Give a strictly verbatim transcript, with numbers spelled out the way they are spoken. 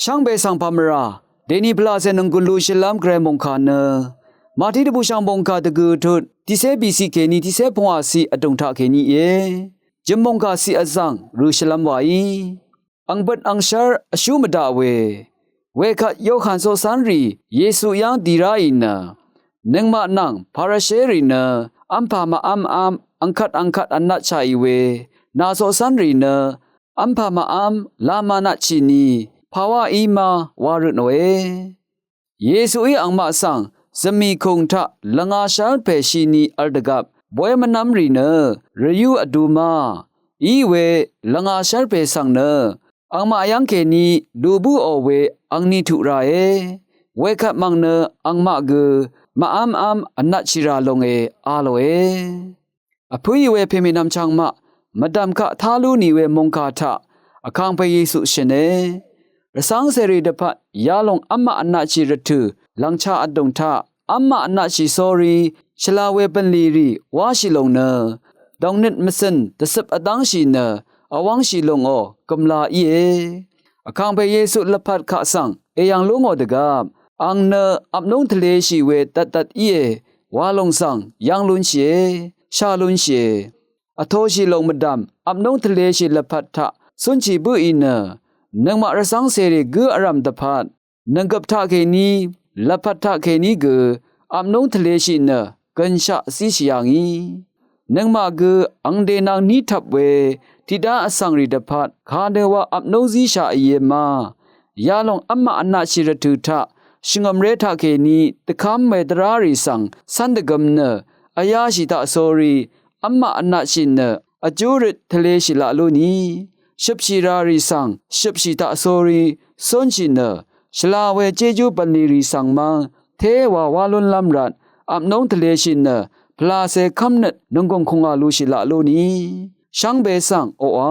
Shvngbe svng pàmvrà dèni pvlacè nònggùn lushìlv́m gvray mòngkà nø Màtí dvbùshv̀ng mòngkà dvgø̀ tut tiqcé bìciq kèní tiqcé pvngwàciq vdùng taqkèní íe. Jø̀m mòngkà ciq vzv̀ng rø̀shìlv́m wàí. Ang bøt ang shv́r vshú mvdaq we. Wekvt Yohan coqcv́nrì Yesu yv́ng dì ráì nø nøngmaq nvng Parisherì nø v́mpà màv́mv́m angkvt angkvt vnatshaqì we nà coqcv́nrì nø v́mpà màv́m lama natshìni pàwá í ma wa røtnòe. Yesuí angmaq svng zvmìkùng taq lvngashv́l pèshini v̄l dvgvp bóy mvnv́mrì nø rvyú vdu ma íwe lvngashv́l pè svng nø angmaq yv́ng kèní lu bǿò we angni tuq rae. Wekvt mv̀ng nø angmaq gø màv́mv́m vnatshì rà longe a lòe. Vpǿì we pèmènvm chvngmaq mvdv̀m kaq tá lú nì we mòngkà taq Vkàngpè Yesu shø̀ne. Rvcv́ng cèrì dvpvt yalòng v́mmaq vnatshì rvtø̀ lv̀ngcha vdùng taq v́mmaq vnatshì sórí shvla we bv̀nlì rì wáshì lòng nø dòngnøt mvcø̀n dvcøp vdv́ngshì nø vwv́ngshì lòngò gø̀mla íe. Vkàngpè Yesu lvpat kaq svng èyv̀ng lú ngò dvgvp ang nø apnúng tvleshì we dvtdvt íe wa lòng svng yv́ng lúnshìe, shà lúnshìe. Vtoshì lòng mvdv̀m apnúng tvleshì lvpat taq cúnshì bǿì nø nøngmaq rvcv́ng cèrì gǿ vrv̀m dvpvt nønggøp taqkèní lvpat taqkèní gø apnúng tvleshì nø gønshaq zíshì yà ngì. Nøngmaq gø angde nvng ní tvp we tiqdá vsvngrì dvpvt kadø wa apnúng zíshaq íe ma. Yalòng v́mmaq vnatshì rvtø̀ taq shvngø̀mré taqkèní dvkv́m we dvrárì svng cv́n dvgøm nø vyáshì taq sórí v́mmaq vnatshì nø vjú røt tvleshì laq lú nì. Shøpshì rarì svng shøpshì taq sórí cúnshì nø shvla we jéjú bv̀nlì rì svng mv́ng téwa wá lúnlv́m rvt apnúng tvleshì nø pvlacè kv́mnøt nònggùng kùngà lushì laq lú nì. Shvngbe svng oqà